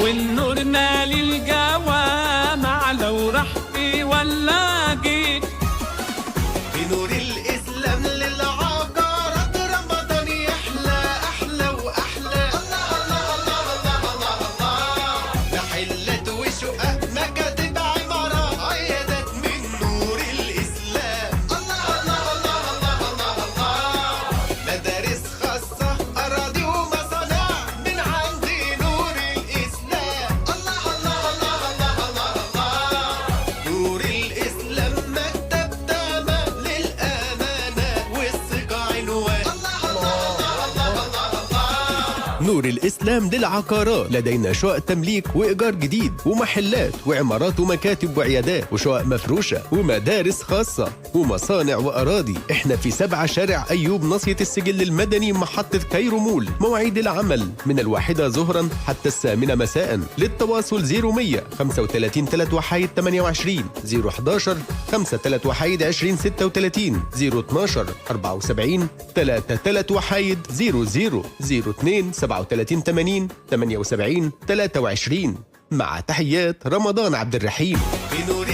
والنور مالي الجوامع لو رحت ولا جيت. بنور الإسلام للعقارات رمضان يحلى أحلى وأحلى. الله الله الله الله الله الله، محلات وشقق مكاتب عمارات عيادات من نور الإسلام. الله الله الله الله الله الله، مدارس خاصة أراضي ومصانع من عند نور الإسلام. الله الله الله الله الله الله، نور الإسلام مكتب تمام للأمانة والثقة عنوان. الله الله الله الله الله. نور الإسلام للعقارات، لدينا شقق تمليك وإيجار جديد ومحلات وعمارات ومكاتب وعيادات وشقق مفروشة ومدارس خاصة ومصانع وأراضي. احنا في 7 شارع أيوب، ناصية السجل المدني، محطة كايرو مول. مواعيد العمل من 1 ظهرا حتى 8 مساء. للتواصل 0100 35 3 وحيد 28، 011 5 3 وحيد 20 36، 012 74 3 3 وحيد 00، 02 37 80 78 23. مع تحيات رمضان عبد الرحيم. بنور.